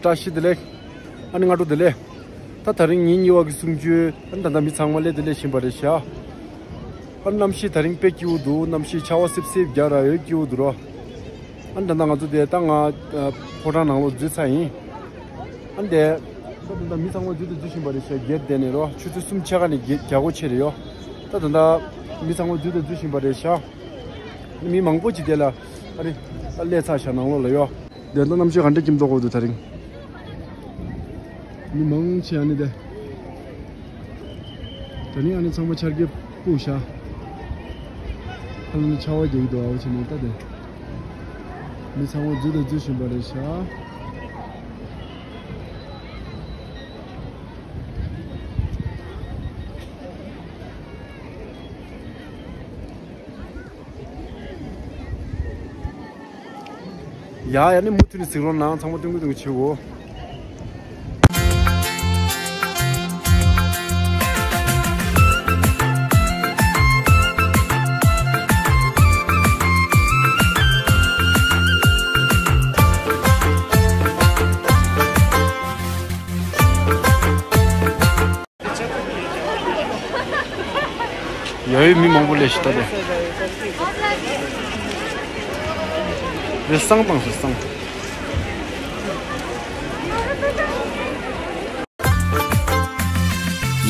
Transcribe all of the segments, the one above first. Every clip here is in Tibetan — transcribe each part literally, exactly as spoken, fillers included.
བཀྲ་ཤིས་བདེ་ལེགས། ཨ་ནི་སྔ་དྲོ་བདེ་ལེགས། ད་ད་རིང་ཉིན་གཉིས་པ་གི་གསུམ་བཅུ། ཨ་ནི་ད་ལྟ་མི་ཚང་མ་སླེབས་དེ་སླེབས་བཞིན་པ་རེད་ཤག་ཨ་ནི་གནམ་གཤིས་ད་རིང་དཔེ་སྐྱིད་པོ་འདུག་གནམ་གཤིས་ཆར་པ་སིབ་སིབ་རྒྱག་ར་ཡོད། སྐྱིད་པོ་འདུག་རོ། ཨ་ནི་ད་ལྟ་ང་ཚོ་དེ་ད་ང་ཕོ་བྲང་ནང་ལོགས་འཛུལ་ཚར་ཡིན། ཨ་ནི་དེ་ད་ད་ལྟ་མི་ཚང་མ་འཛུལ་དང་འཛུལ་བཞིན་པ་རེད་ཤག་སྒེར་དེ་ནས་རོ། ཆུ་ཚོད་གསུམ་ཕྱེད་ཀ་ནས་རྒྱ་རྒྱ་སྒོ་ཕྱེ་རེད་ཡོ། ད་ད་ལྟ་མི་ཚང་མ་འཛུལ་དང་འཛུལ་བཞིན་པ་རེད་ཤག་མི་མང་པོ་ཅིག་དེ་ལ་ཨ་རེ་ད་སླེབས་ཚར་ཤག་ནང་ལོགས་ལ་ཡོ། དེ་ད་གནམ་གཤིས་ག་འདྲ་སྐྱིད་མདོག་གོ་འདུག་ད་རིང་། མི་མང་ཆེ་ཨ་ནི་དེ། ད་ནི་ཨ་ནི་ཚང་མ་ཆར་གྱི་སྤུ་ཤ། ཁ་ལ་ནི་ཆར་པ་རྒྱག་གི་འདུག་ཨ་བ་ཆེ་ནི་ད་དེ། མི་ཚང་མ་འཛུལ་དང་འཛུལ་བཞིན་པ་རེད་ཤག་ཡ་ཡ་ནི་མུ་མཐུད་ནས་གཟིགས་རོགས་གནང་། ཚང་མ་སྟོན་གི་སྟོན་གི་བྱེད་འོ། ཡ་ཡོད་མི་མང་པོ་ལས་ཤི་ད་དེ། རེ་སང་དང་རེ་སང་།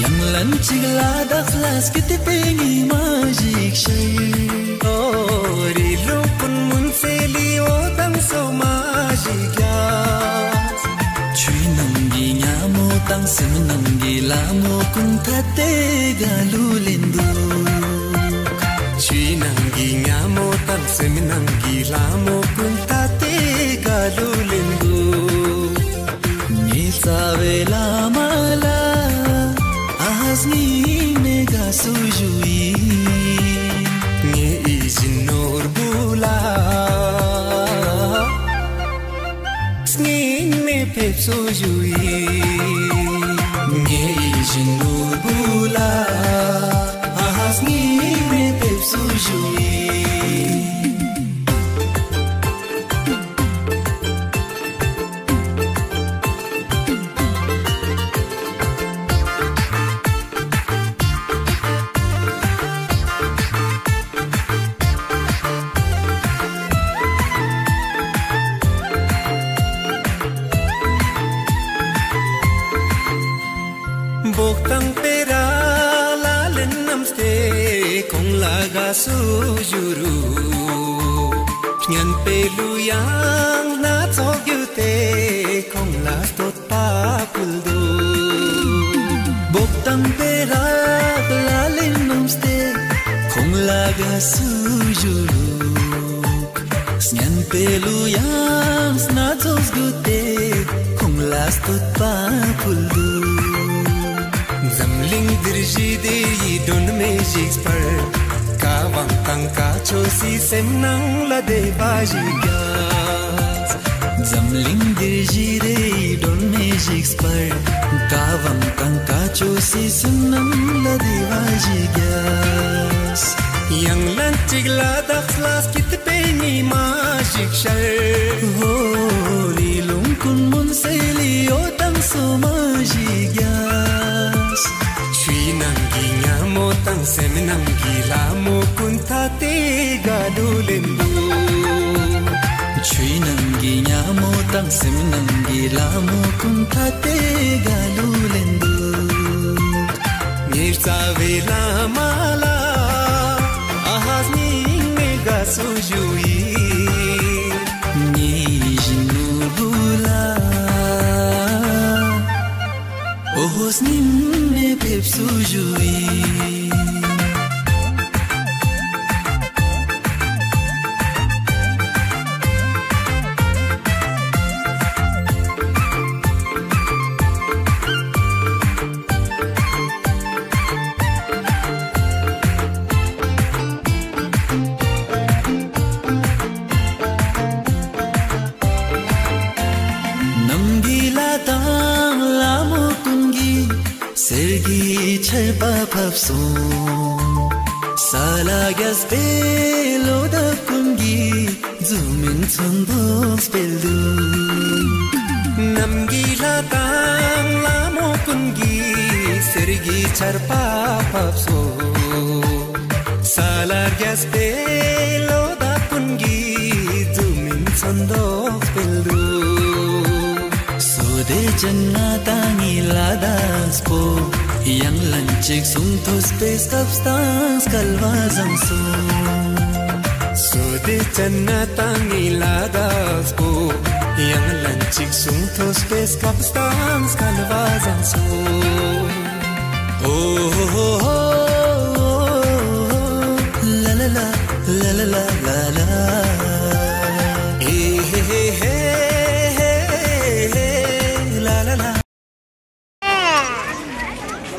ཡང་ལན་གཅིག་ལ་བདག་ལ་སྐྱིད་པའི་ཉི་མ་ཞིག་ཤར། ཨོ་རི་ལུང་ཀུན་མུན་སེལ་ལི་འོད་དང་སོ་མ་ཞིག་རྒྱག་ཆུའི་ནང་གི་ཉ་མོ་དང་སེམས་ནང་གི་ལ་མོ་ཀུན་ཐ་དེ་དགའ་ལུ་ལེན་འདུག་ཆུའི་ནང་གི་ཉ་མོ་དང་སེམས་ནང་གི་ལ་མོ་ཀུན་ཐ་དེ་དགའ་ལུ་ལེན་འདུག་ངའི་རྩ་བའི་བླ་མ་ལ་ཨ་ཧ་སྙིང་ནས་དགའ་བསུ་ཞུ་ཡིན། ངའི་ཡིད་བཞིན་ནོར་བུ་ལ། སྙིང་ནས་ཕེབས་བསུ་ཞུ་ཡིན། ངའི་ཡིད་བཞིན་ནོར་བུ་ལ། ཨ་ཧ་སྙིང་ནས་ཕེབས་བསུ་ཞུ་ཡིན། བོག་དང་སྤེ་ར་ལ་ལེན་རྣམས་ཏེ་ཁོང་ལ་དགའ་བསུ་ཞུ་རུ། སྙན་པའི་གླུ་དབྱངས་སྣ་ཚོགས་བརྒྱུད་དེ་ཁོང་ལ་བསྟོད་པ་ཕུལ་འདུག་བོག་དང་སྤེ་ར་ལ་ལེན་རྣམས་ཏེ་ཁོང་ལ་དགའ་བསུ་ཞུ་རུ། སྙན་པའི་གླུ་དབྱངས་སྣ་ཚོགས་བརྒྱུད་དེ་ཁོང་ལ་བསྟོད་པ་ཕུལ་འདུག་འཛམ་གླིང་འདིར་ཞི་བདེ་ཡི་སྒྲོན་མེ་ཞིག་སྤར། བཀའ་དབང་དང་བཀའ་ཆོས་སི་སེམས་ནང་ལ་བདེ་བ་ཞིག་རྒྱས། འཛམ་གླིང་འདིར་ཞི་བདེ་ཡི་སྒྲོན་མེ་ཞིག་སྤར། བཀའ་དབང་དང་བཀའ་ཆོས་སི་སེམས་ནང་ལ་བདེ་བ་ཞིག་རྒྱས། ཡང་ལན་གཅིག་ལ་བདག་ལ་སྐྱིད་པའི་ཉི་མ་ཞིག་ཤར། ཧོ་རི་ལུང་ཀུན་མུན་སེལ་ལི་འོད་དང་སོ་མ་ཞིག་རྒྱས། ཆུའི་ནང་གི་ཉ་མོ་དང་སེམས་ནང་གི་ལ་མོ་ཀུན་ཐ་དེ་དགའ་ལུ་ལེན་འདུག་ཆུའི་ནང་གི་ཉ་མོ་དང་སེམས་ནང་གི་ལ་མོ་ཀུན་ཐ་དེ་དགའ་ལུ་ལེན་འདུག་ངའི་རྩ་བའི་བླ་མ་ལ་ཨ་ཧ་སྙིང་ནས་དགའ་བསུ་ཞུ་ཡིན། ངའི་ཡིད་བཞིན་ནོར་བུ་ལ་ཨོ་ཧོ་སྙིང་ནས་ཕེབས་བསུ་ཞུ་ཡིན། གནམ་གྱི་ལྷ་དང་ལྷ་མོ་ཀུན་གྱིས་གསེར་གྱི་ཆར་པ་ཕབ་སོང་། ས་ལ་རྒྱས་པའི་ལོ་འདབ་ཀུན་གྱིས་འཛུམ་མིན་ཚོན་པོ་སྤེལ་འདུག་གནམ་གྱི་ལྷ་དང་ལྷ་མོ་ཀུན་གྱིས་གསེར་གྱི་ཆར་པ་ཕབ་སོང་། ས་ལ་རྒྱས་པའི་ལོ་ཟླ་ཀུན་གྱིས་རྫུ་མིན་ཚོན་མདོག་སྤེལ་འདུག་བསོད་བདེ་ཅན་ང་དང་ངི་ལ་དྭགས་པོ། ཡང་ལན་གཅིག་གསུང་ཐོས་པའི་སྐབས་དང་སྐལ་བ་བཟང་སོང་། བསོད་བདེ་ཅན་ང་དང་ངི་ལ་དྭགས་པོ། ཡང་ལན་གཅིག་གསུང་ཐོས་པའི་སྐབས་དང་སྐལ་བ་བཟང་སོང་། ཨོ་ཧོ་ཧོ་ཧོ། ལ་ལ་ལ་ལ་ལ་ལ་ལ། ཨེ་ཧེ་ཧེ་ཧེ་ཧེ་ཧེ་ལ་ལ་ལ།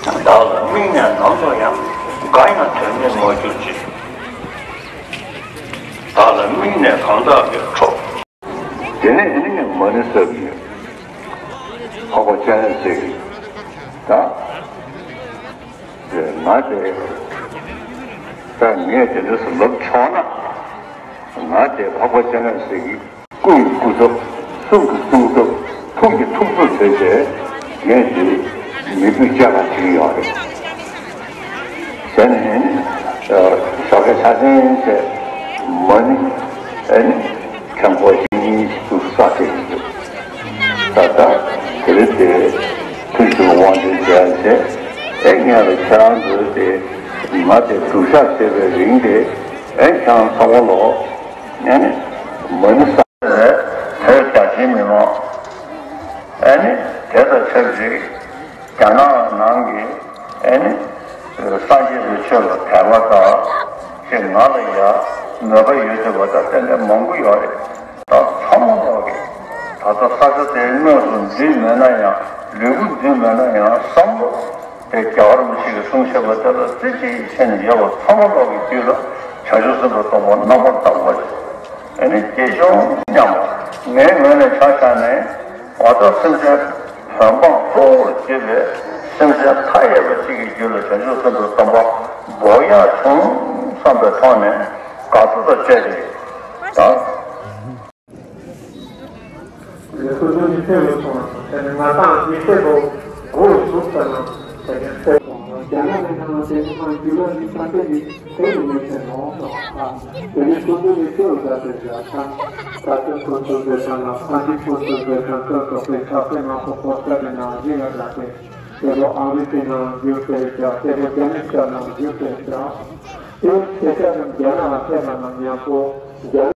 བདག་ལ་དམིགས་ནས་ནམ་དུ་ཡང་། དགའ་ཡང་དོན་མེད་མ་གྱུར་ཅིག་བདག་ལ་དམིགས་ནས་གང་དག་གི་འཕྲོ། དེ་ནས་ནི་མ་ཎི་བསགས་ཀྱི་འཕགས་པ་སྤྱན་རས་གཟིགས་ཀྱིས་ད། ང་དེ་ད་ངས་དེ་འདྲ་སུ་ལབ་ཆོག་ན། ང་དེ་འཕགས་པ་སྤྱན་རས་གཟིགས་ཀྱི་སྐུ་ཡི་སྐུ་ཚབ། གསུང་གི་གསུང་ཚབ། ཐུགས་ཀྱི་ཐུགས་གཙོ་བྱས་ཏེ་ངས་འདི་མི་བུ་སྐྱ་ལ་བྱིན་ཡོད་རེད། ཟེར་ནས་ཞོགས་ཀས་ཆ་ཚན་ཟེར་མ་ཎི་ཨ་ནི་མཁན་པོ་ཞིག་གཉིས་ཤིག་ཏུ་བསགས་བྱས་ཡིན། ད་ལྟ་དེ་རིང་དེ་ཐུགས་ཀྱི་དབང་དུ་མཇལ་ཏེ་ཨེ་ངས་ལ་ཁྱེད་རང་ཚོའི་དེ་ང་དེ་སྒྲུབ་ཞག་བྱས་པའི་རིང་དེ་ཨེ་ཁྱེད་རང་ཚང་མ་ལོ་ཨ་ནི་མ་ཎི་བསགས་པའི་བོད་རྒྱ་ཆེའི་མི་མང་ཨ་ནི་དེ་དང་ཆབས་ཅིག་རྒྱ་ནག་ནང་གི་ཨེ་ནི་སངས་རྒྱས་པའི་ཆོས་ལ་དད་པ་དང་ཅིག་ང་ལ་ཡ་མོས་པ་ཡོད་བསྡད་པ་དང་ཏན་ཏན་མང་པོ་ཡོད་རེད། ད་ཚང་མ་ལོག་གི་ད་ལྟ་ས་ཆ་དེ་དངོས་སུ་འཛུལ་མེད་ན་ཡང་ལུས་པོ་འཛུལ་མེད་ན་ཡང་བསམ་བློ་དེ་རྒྱལ་བ་རིན་པོ་ཆེ་གིས་གསུངས་བཞག་པ་དེ་ལ་རྩེ་གཅིག་བྱས་ནས་ཡོད་པ་ཚང་མ་ལོག་གི་རྒྱུད་ལ་བྱང་ཆུབ་སེམས་དཔའ་སྟོང་པ་རྣམ་པར་དག་པ་ཞིག་ཨ་ནི་སྐྱེས་བྱུང་སྙམ་པ་ངའི་ངོས་ནས་ཆ་བཞག་ནས། ང་ཚོ་སེམས་ཅན་བོད་འབངས་གཙོ་བོར་གྱུར་པའི་སེམས་ཅན་མཐའ་ཡས་པ་གཅིག་གི་རྒྱུད་ལ་བྱང་ཆུབ་སེམས་དཔའི་སྟོང་པ་འབོ་ཡག་བྱུང་བསམ་པའི་ཐོག་ནས་དགའ་ཚོར་དང་བཅས་ཏེ་ད། ལས་སོ་སོ་ནི་ཚེ་ལོ་སོང་བ་དང་ང་དང་མི་ཚེ་ལོ་དགུ་རུ་ཟུག་ཙམ་ན་དེ་ནི་ཚེ། རྒྱ་ནག་གི་ནང་ལ་དེ་ནི་མ་རྒྱུད་ལ་ནི་ས་སྐྱ་ནི་དེ་རུ་མི་ཚེ་ལོངས་སོ། དེ་ནི་སོ་སོ་ནི་ཚེ་ལོ་ཟ་དེ་ཟ་ཁང་ད་ཚོད་ཁོ་ཚོ་བེ་ཁང་ལ་ཁང་གི་ཁོ་ཚོ་བེ་ཁང་ཁོ་ཚོ་བེ་ཁང་པེ་ནང་ཁོ་ཁོ་ས་དེ་ནང་ཡི་ཡ་ལ་དེ་དེ་ལོ་ཨ་མི་དེ་ནང་རྒྱུ་དེ་ཅག་དེ་ལོ་རྒྱ་མི་ཅག་ནང་རྒྱུ་དེ་ཅག་དེ་དེ་ཅག་ནང་རྒྱ་ནག་ལ་ཕེབས་པ་ནང་མཉམ་པོ་རྒྱ།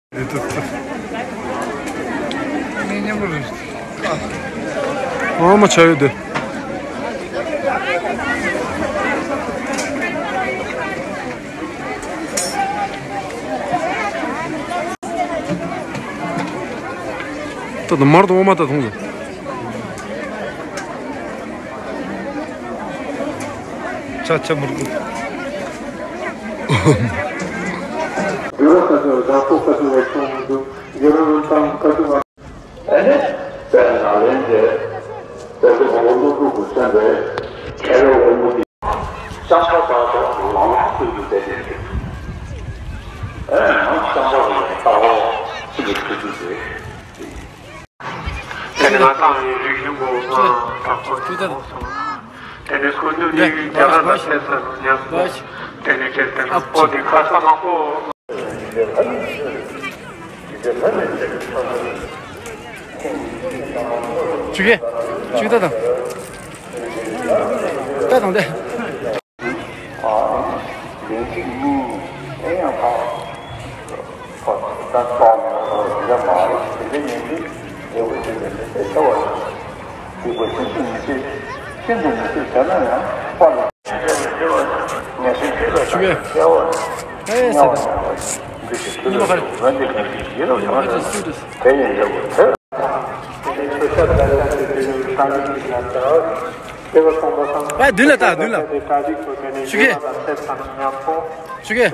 ཨ་མ་ཆ་ཡོད་དེ། ད་དུང་མར་དུ་འོ་མ་ད་མཐོང་ཟེར། ཆ་ཆ་མར་དུ། འདི་རུ་ཁ་ཆུ་བཟང་པོ་ཁ་ཆུ་བ་ཆུང་མི་འདུག་འདི་རུ་རུ་དང་ཁ་ཆུ་བ། ཨ་ནི་དཔལ་ནཱ་ལེནྡྲའི་དཔལ་ལྡན་འབྲུག་པ་ཀླུ་སྒྲུབ་ཀྱིས་གསན་པའི་མཁས་པའི་དབང་པོ་འདི་ཤངས་པ་དག་ཀྱང་ལོངས་སུ་སྤྱོད་དུ་བསྡད་དེ། ཨེ་ང་ཤངས་པ་ལ་ལྟ་བ་ཅི་ལ་ཐུག་རྒྱུ་རེད། དེ་ནི་ང་ཏང་ཡི་རིག་གཞུང་གི་དབང་དྲག་པོ་དེ་མཐོང་སོང་། དེ་ནི་སྐུ་མདུན་ནི་རྒྱ་གར་ལ་ཕེབས་ས་རུ་ཉམས་སོང་། དེ་ནི་ཁྱེད་དེ་ལ་པོ་དེ་ཁ་ས་མང་པོ། ཆུ་གེ་ཆུ་ད་དང་། ད་དང་དེ། ལན་གཅིག་གཉིས་ཨེ་ཡང་ཕ་ཕ་ད་ཙོག་མེད་པ་འདི་འདྲ་མ་རེད། དེ་འདྲ་ཉན་དུས་ལེགས་པོ་ཞིག་ལས་མི་ཚེ་ཤོར་བ་རེད། སྡིག་པ་ཤིན་ཏུ་མི་བྱེད། ཤིན་ཏུ་མི་བྱེད་ཟེར་ན་ཡང་དཔའ་ལ། ངས་ཤེས་ཤེས་པ་དང་ཤེས་པ་ཉམས་པ་མེད་པ་འདི་ཞིག་ཐུབ་པའི་འོན་ཏེ་གང་ཞིག་ཡིད་ལ་ཡོང་བ་རེད། དེ་ཡིན་ལེགས་པོ་ཐོས། ཨ་མདུན་ལ་ལྟ་མདུན་ལ། ཆུ་གེ། ཆུ་གེ།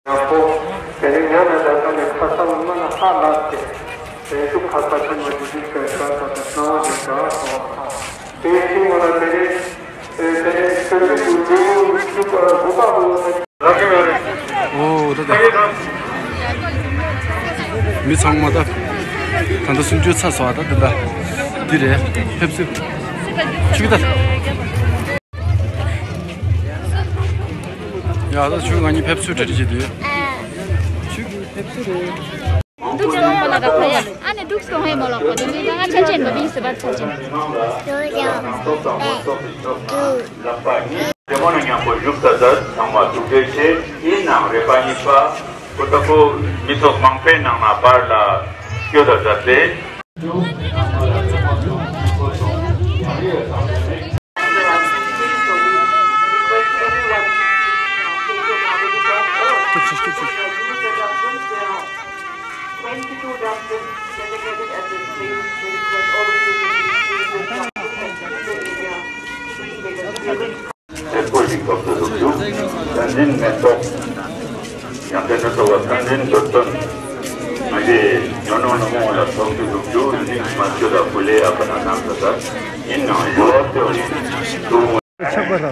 ཡང་པོ། དེ་ནས་ཉ་ནས་ད་ལྟ་ནས་ཁ་ས་ལ་མ་ན་ཧ་ལ་སྟེ། དེ་ཚུ་ཁ་ས་ཆེན་མོ་འདི་འདི་ཚོའི་ཁ་ས་དང་སྣང་བ་འདི་འདྲ་སོང་། ཨོ་ད་ད། མི་ཚང་མ་ད། ད་ལྟ་གསུམ་བཅུ་ཚར་སོང་ཨ། ད་ད་ད། འདི་རེད། ཕེབས་བསུ། ཆུ་ད། ཡ་ད་ཆུ་ང་གཉིས་ཕེབས་བསུ་གྲ་སྒྲིག་བྱེད་དུས། ཆུ་ཕེབས་བསུ་རེད། འདུག་སོང་མོ་ལ་ག་ཕ་ཡ། ཨ་ནི་འདུག་སོང་ཧེ་མོ་ལ་གོ་དེ་ནི་ང་ཆ་ཅན་མ་བིན་སི་བར་ཆ་ཅན། རེ་མོ་ནང་མཉམ་པོ་བཞུགས་ས་ད་ཚང་མ་ཐུགས་རྗེ་ཆེ། ཡིན་ནའང་རེ་བ་གཉིས་པ་ཁོ་ད་ཁོ་མི་ཚོགས་མང་པོའི་ནང་ན་པར་ལ་སྐྱོད་ད་ཟ་སྟེ། སེར་པོ་ཞིག་ཐོབ་ཏུ་འཇུག་རྒྱུ། བསྟན་འཛིན་མེ་ཏོག་ཡང་དེ་ནི་ཚོ་བ་བསྟན་འཛིན་འདོད་དོན། ང་ཚོས་ཉོ་ནོ་ནོ་མོ་ལ་ཐོབ་ཏུ་འཇུག་རྒྱུ་ཡིན་མ་ཆོད་ལ་ཕུ་ལེ་ཨ་པ་ན་ནང་ས་ས་ཡིན་ནང་ཡོ་བ་ཏེ་ལི་ཏུ། ཆགས་པ་ར།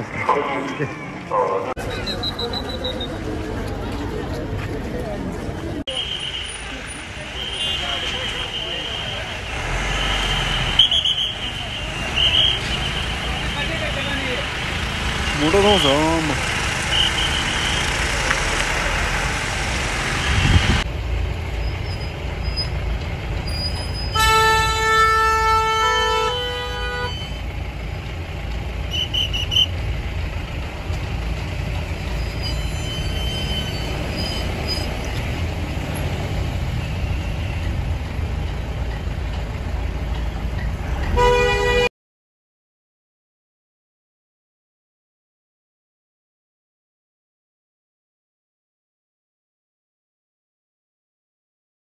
མོ་ཊ་གཏོང་སོང་།